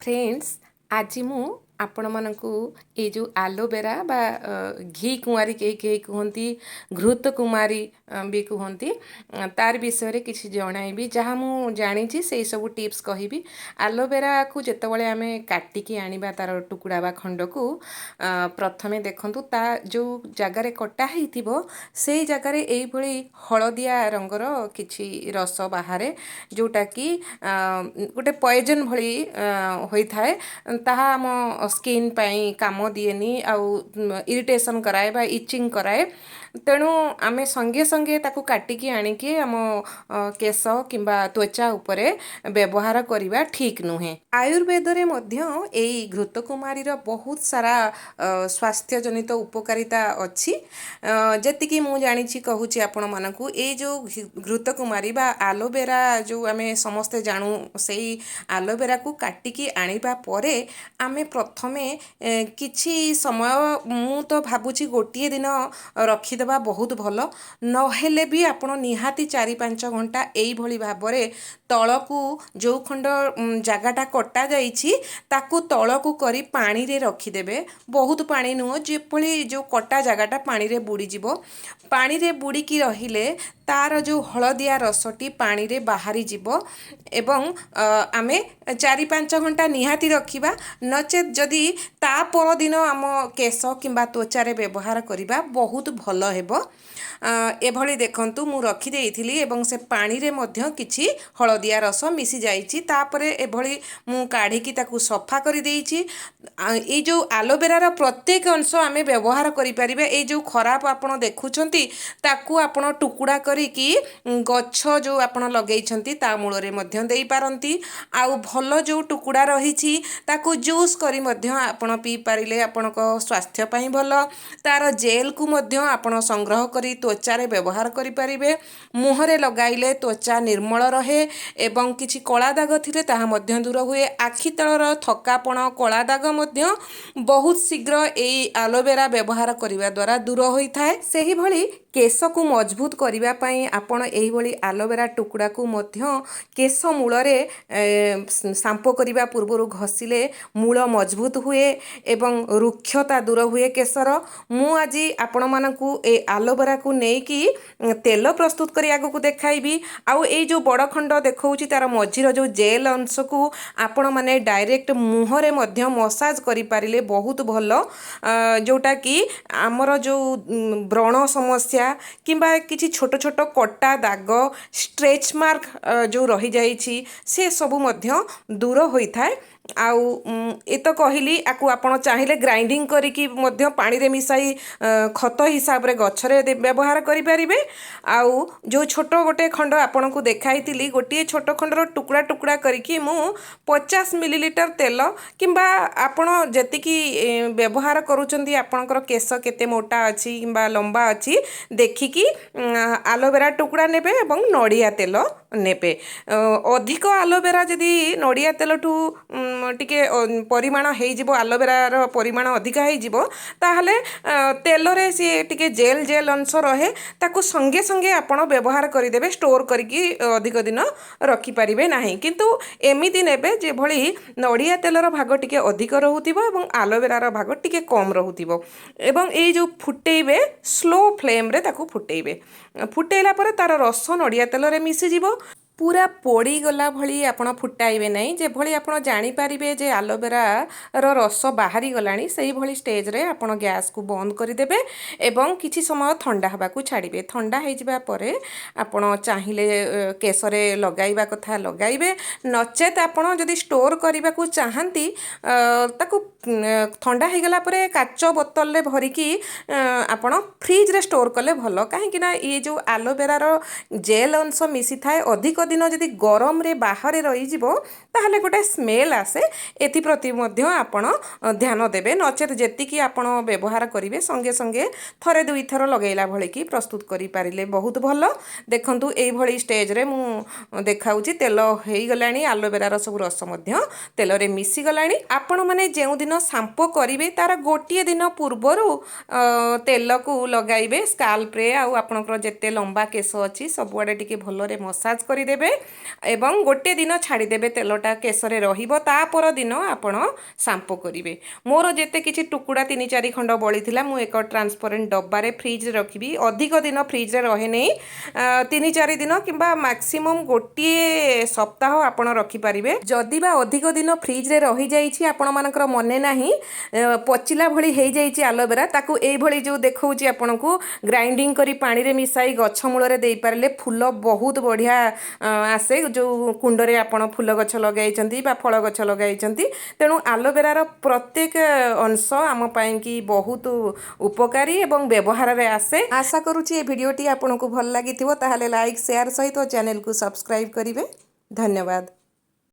Friends, ଆଜି ମୁଁ ଆପଣମାନଙ୍କୁ ଏଇ ଯେଉଁ ଆଲୋଭେରା ବା ଘି କୁଆଁରୀ କେହି କେହି କୁହନ୍ତି, ଘୃତ କୁମାରୀ ବି କୁହନ୍ତି, ତାର ବିଷୟରେ କିଛି ଜଣାଇବି। ଯାହା ମୁଁ ଜାଣିଛି ସେଇ ସବୁ ଟିପ୍ସ କହିବି। ଆଲୋଭେରାକୁ ଯେତେବେଳେ ଆମେ କାଟିକି ଆଣିବା ତାର ଟୁକୁଡ଼ା ବା ଖଣ୍ଡକୁ, ପ୍ରଥମେ ଦେଖନ୍ତୁ ତା ଯେଉଁ ଜାଗାରେ କଟା ହେଇଥିବ ସେଇ ଜାଗାରେ ଏଇଭଳି ହଳଦିଆ ରଙ୍ଗର କିଛି ରସ ବାହାରେ, ଯେଉଁଟାକି ଗୋଟେ ପଏଜନ୍ ଭଳି ହୋଇଥାଏ। ତାହା ଆମ ସ୍କିନ୍ ପାଇଁ କାମ ଦିଏନି ଆଉ ଇରିଟେସନ୍ କରାଏ ବା ଇଚିଂ କରାଏ। ତେଣୁ ଆମେ ସଙ୍ଗେ ସଙ୍ଗେ ତାକୁ କାଟିକି ଆଣିକି ଆମ କେଶ କିମ୍ବା ତ୍ୱଚା ଉପରେ ବ୍ୟବହାର କରିବା ଠିକ୍ ନୁହେଁ। ଆୟୁର୍ବେଦରେ ମଧ୍ୟ ଏଇ ଘୃତକୁମାରୀର ବହୁତ ସାରା ସ୍ୱାସ୍ଥ୍ୟଜନିତ ଉପକାରିତା ଅଛି। ଯେତିକି ମୁଁ ଜାଣିଛି କହୁଛି ଆପଣମାନଙ୍କୁ। ଏଇ ଯେଉଁ ଘୃତକୁମାରୀ ବା ଆଲୋଭେରା ଯେଉଁ ଆମେ ସମସ୍ତେ ଜାଣୁ, ସେଇ ଆଲୋଭେରାକୁ କାଟିକି ଆଣିବା ପରେ ଆମେ ପ୍ରଥମେ କିଛି ସମୟ, ମୁଁ ତ ଭାବୁଛି ଗୋଟିଏ ଦିନ ରଖିଦେବା ବହୁତ ଭଲ, ନହେଲେ ବି ଆପଣ ନିହାତି 4-5 ଘଣ୍ଟା ଏଇଭଳି ଭାବରେ ତଳକୁ, ଯେଉଁ ଖଣ୍ଡ ଜାଗାଟା କଟା ଯାଇଛି ତାକୁ ତଳକୁ କରି ପାଣିରେ ରଖିଦେବେ। ବହୁତ ପାଣି ନୁହଁ, ଯେଭଳି ଯେଉଁ କଟା ଜାଗାଟା ପାଣିରେ ବୁଡ଼ିଯିବ। ପାଣିରେ ବୁଡ଼ିକି ରହିଲେ ତାର ଯେଉଁ ହଳଦିଆ ରସଟି ପାଣିରେ ବାହାରିଯିବ ଏବଂ ଆମେ 4-5 ଘଣ୍ଟା ନିହାତି ରଖିବା। ନଚେତ୍ ଯଦି ତା ପରଦିନ ଆମ କେଶ କିମ୍ବା ତ୍ୱଚାରେ ବ୍ୟବହାର କରିବା ବହୁତ ଭଲ ହେବ। ଏଭଳି ଦେଖନ୍ତୁ, ମୁଁ ରଖିଦେଇଥିଲି ଏବଂ ସେ ପାଣିରେ ମଧ୍ୟ କିଛି ହଳଦିଆ ରସ ମିଶି ଯାଇଛି। ତାପରେ ଏଭଳି ମୁଁ କାଢ଼ିକି ତାକୁ ସଫା କରିଦେଇଛି। ଏଇ ଯେଉଁ ଆଲୋଭେରାର ପ୍ରତ୍ୟେକ ଅଂଶ ଆମେ ବ୍ୟବହାର କରିପାରିବା। ଏଇ ଯେଉଁ ଖରାପ ଆପଣ ଦେଖୁଛନ୍ତି, ତାକୁ ଆପଣ ଟୁକୁଡ଼ା କରିକି ଗଛ ଯେଉଁ ଆପଣ ଲଗେଇଛନ୍ତି ତା ମୂଳରେ ମଧ୍ୟ ଦେଇପାରନ୍ତି। ଆଉ ଭଲ ଯେଉଁ ଟୁକୁଡ଼ା ରହିଛି ତାକୁ ଜୁସ୍ କରି ମଧ୍ୟ ଆପଣ ପିଇପାରିଲେ ଆପଣଙ୍କ ସ୍ୱାସ୍ଥ୍ୟ ପାଇଁ ଭଲ। ତାର ଜେଲ୍କୁ ମଧ୍ୟ ଆପଣ ସଂଗ୍ରହ କରି ତ୍ୱଚାରେ ବ୍ୟବହାର କରିପାରିବେ। ମୁହଁରେ ଲଗାଇଲେ ତ୍ୱଚା ନିର୍ମଳ ରହେ ଏବଂ କିଛି କଳା ଦାଗ ଥିଲେ ତାହା ମଧ୍ୟ ଦୂର ହୁଏ। ଆଖି ତଳର ଥକାପଣ, କଳା ଦାଗ ମଧ୍ୟ ବହୁତ ଶୀଘ୍ର ଏଇ ଆଲୋଭେରା ବ୍ୟବହାର କରିବା ଦ୍ୱାରା ଦୂର ହୋଇଥାଏ। ସେହିଭଳି କେଶକୁ ମଜବୁତ କରିବା ପାଇଁ ଆପଣ ଏଇଭଳି ଆଲୋଭେରା ଟୁକୁଡ଼ାକୁ ମଧ୍ୟ କେଶ ମୂଳରେ ସାମ୍ପୋ କରିବା ପୂର୍ବରୁ ଘଷିଲେ ମୂଳ ମଜବୁତ ହୁଏ ଏବଂ ରୁକ୍ଷତା ଦୂର ହୁଏ କେଶର। ମୁଁ ଆଜି ଆପଣମାନଙ୍କୁ ଏ ଆଲୋଭେରାକୁ ନେଇକି ତେଲ ପ୍ରସ୍ତୁତ କରି ଆଗକୁ ଦେଖାଇବି। ଆଉ ଏଇ ଯେଉଁ ବଡ଼ ଖଣ୍ଡ ଦେଖାଉଛି, ତାର ମଝିର ଯେଉଁ ଜେଲ୍ ଅଂଶକୁ ଆପଣମାନେ ଡାଇରେକ୍ଟ ମୁହଁରେ ମଧ୍ୟ ମସାଜ କରିପାରିଲେ ବହୁତ ଭଲ, ଯେଉଁଟାକି ଆମର ଯେଉଁ ବ୍ରଣ ସମସ୍ୟା କିମ୍ବା କିଛି ଛୋଟ ଛୋଟ କଟା ଦାଗ, ଷ୍ଟ୍ରେଚ୍ ମାର୍କ ଯେଉଁ ରହିଯାଇଛି, ସେ ସବୁ ମଧ୍ୟ ଦୂର ହୋଇଥାଏ। ଆଉ ଏ ତ କହିଲି, ଆକୁ ଆପଣ ଚାହିଁଲେ ଗ୍ରାଇଣ୍ଡିଙ୍ଗ କରିକି ମଧ୍ୟ ପାଣିରେ ମିଶାଇ ଖତ ହିସାବରେ ଗଛରେ ବ୍ୟବହାର କରିପାରିବେ। ଆଉ ଯେଉଁ ଛୋଟ ଗୋଟେ ଖଣ୍ଡ ଆପଣଙ୍କୁ ଦେଖାଇଥିଲି, ଗୋଟିଏ ଛୋଟ ଖଣ୍ଡର ଟୁକୁଡ଼ା ଟୁକୁଡ଼ା କରିକି ମୁଁ 50 ମିଲିଲିଟର ତେଲ କିମ୍ବା ଆପଣ ଯେତିକି ବ୍ୟବହାର କରୁଛନ୍ତି, ଆପଣଙ୍କର କେଶ କେତେ ମୋଟା ଅଛି କିମ୍ବା ଲମ୍ବା ଅଛି ଦେଖିକି ଆଲୋଭେରା ଟୁକୁଡ଼ା ନେବେ ଏବଂ ନଡ଼ିଆ ତେଲ ନେବେ। ଅଧିକ ଆଲୋଭେରା ଯଦି ନଡ଼ିଆ ତେଲଠୁ ଟିକେ ପରିମାଣ ହେଇଯିବ, ଆଲୋଭେରାର ପରିମାଣ ଅଧିକା ହେଇଯିବ, ତାହେଲେ ତେଲରେ ସିଏ ଟିକେ ଜେଲ୍ ଜେଲ୍ ଅଂଶ ରହେ। ତାକୁ ସଙ୍ଗେ ସଙ୍ଗେ ଆପଣ ବ୍ୟବହାର କରିଦେବେ, ଷ୍ଟୋର୍ କରିକି ଅଧିକ ଦିନ ରଖିପାରିବେ ନାହିଁ। କିନ୍ତୁ ଏମିତି ନେବେ ଯେଭଳି ନଡ଼ିଆ ତେଲର ଭାଗ ଟିକେ ଅଧିକ ରହୁଥିବ ଏବଂ ଆଲୋଭେରାର ଭାଗ ଟିକେ କମ୍ ରହୁଥିବ। ଏବଂ ଏଇ ଯେଉଁ ଫୁଟେଇବେ, ସ୍ଲୋ ଫ୍ଲେମ୍ରେ ତାକୁ ଫୁଟେଇବେ। ଫୁଟେଇଲା ପରେ ତାର ରସ ନଡ଼ିଆ ତେଲରେ ମିଶିଯିବ। ପୁରା ପୋଡ଼ିଗଲା ଭଳି ଆପଣ ଫୁଟାଇବେ ନାହିଁ। ଯେଭଳି ଆପଣ ଜାଣିପାରିବେ ଯେ ଆଲୋଭେରାର ରସ ବାହାରିଗଲାଣି, ସେଇଭଳି ଷ୍ଟେଜ୍ରେ ଆପଣ ଗ୍ୟାସ୍କୁ ବନ୍ଦ କରିଦେବେ ଏବଂ କିଛି ସମୟ ଥଣ୍ଡା ହେବାକୁ ଛାଡ଼ିବେ। ଥଣ୍ଡା ହେଇଯିବା ପରେ ଆପଣ ଚାହିଁଲେ କେଶରେ ଲଗାଇବା କଥା ଲଗାଇବେ, ନଚେତ୍ ଆପଣ ଯଦି ଷ୍ଟୋର୍ କରିବାକୁ ଚାହାନ୍ତି, ତାକୁ ଥଣ୍ଡା ହେଇଗଲା ପରେ କାଚ ବୋତଲରେ ଭରିକି ଆପଣ ଫ୍ରିଜ୍ରେ ଷ୍ଟୋର୍ କଲେ ଭଲ। କାହିଁକି ନା ଇଏ ଯେଉଁ ଆଲୋଭେରାର ଜେଲ୍ ଅଂଶ ମିଶିଥାଏ, ଅଧିକ ଦିନ ଯଦି ଗରମରେ ବାହାରେ ରହିଯିବ ତାହେଲେ ଗୋଟେ ସ୍ମେଲ୍ ଆସେ। ଏଥିପ୍ରତି ମଧ୍ୟ ଆପଣ ଧ୍ୟାନ ଦେବେ। ନଚେତ୍ ଯେତିକି ଆପଣ ବ୍ୟବହାର କରିବେ, ସଙ୍ଗେ ସଙ୍ଗେ ଥରେ ଦୁଇଥର ଲଗାଇଲା ଭଳିକି ପ୍ରସ୍ତୁତ କରିପାରିଲେ ବହୁତ ଭଲ। ଦେଖନ୍ତୁ, ଏଇଭଳି ଷ୍ଟେଜ୍ରେ ମୁଁ ଦେଖାଉଛି, ତେଲ ହେଇଗଲାଣି, ଆଲୋଭେରାର ସବୁ ରସ ମଧ୍ୟ ତେଲରେ ମିଶିଗଲାଣି। ଆପଣମାନେ ଯେଉଁଦିନ ସାମ୍ପୋ କରିବେ ତାର ଗୋଟିଏ ଦିନ ପୂର୍ବରୁ ତେଲକୁ ଲଗାଇବେ ସ୍କାଲ୍ପରେ, ଆଉ ଆପଣଙ୍କର ଯେତେ ଲମ୍ବା କେଶ ଅଛି ସବୁଆଡ଼େ ଟିକେ ଭଲରେ ମସାଜ କରିଦେବେ। ଦେବେ ଏବଂ ଗୋଟେ ଦିନ ଛାଡ଼ିଦେବେ, ତେଲଟା କେଶରେ ରହିବ। ତା ପରଦିନ ଆପଣ ସାମ୍ପୋ କରିବେ। ମୋର ଯେତେ କିଛି ଟୁକୁଡ଼ା 3-4 ଖଣ୍ଡ ବଳିଥିଲା, ମୁଁ ଏକ ଟ୍ରାନ୍ସପରେଣ୍ଟ ଡବାରେ ଫ୍ରିଜ୍ରେ ରଖିବି। ଅଧିକ ଦିନ ଫ୍ରିଜ୍ରେ ରହେନି, 3-4 ଦିନ କିମ୍ବା ମ୍ୟାକ୍ସିମମ୍ ଗୋଟିଏ ସପ୍ତାହ ଆପଣ ରଖିପାରିବେ। ଯଦି ବା ଅଧିକ ଦିନ ଫ୍ରିଜ୍ରେ ରହିଯାଇଛି, ଆପଣମାନଙ୍କର ମନେ ନାହିଁ, ପଚିଲା ଭଳି ହେଇଯାଇଛି ଆଲୋଭେରା, ତାକୁ ଏଇଭଳି ଯେଉଁ ଦେଖାଉଛି ଆପଣଙ୍କୁ, ଗ୍ରାଇଣ୍ଡିଙ୍ଗ କରି ପାଣିରେ ମିଶାଇ ଗଛ ମୂଳରେ ଦେଇପାରିଲେ ଫୁଲ ବହୁତ ବଢ଼ିଆ ଆସେ, ଯେଉଁ କୁଣ୍ଡରେ ଆପଣ ଫୁଲ ଗଛ ଲଗାଇଛନ୍ତି ବା ଫଳ ଗଛ ଲଗାଇଛନ୍ତି। ତେଣୁ ଆଲୋଭେରାର ପ୍ରତ୍ୟେକ ଅଂଶ ଆମ ପାଇଁକି ବହୁତ ଉପକାରୀ ଏବଂ ବ୍ୟବହାରରେ ଆସେ। ଆଶା କରୁଛି ଏ ଭିଡ଼ିଓଟି ଆପଣଙ୍କୁ ଭଲ ଲାଗିଥିବ। ତାହେଲେ ଲାଇକ୍, ସେୟାର ସହିତ ଚ୍ୟାନେଲକୁ ସବସ୍କ୍ରାଇବ୍ କରିବେ। ଧନ୍ୟବାଦ।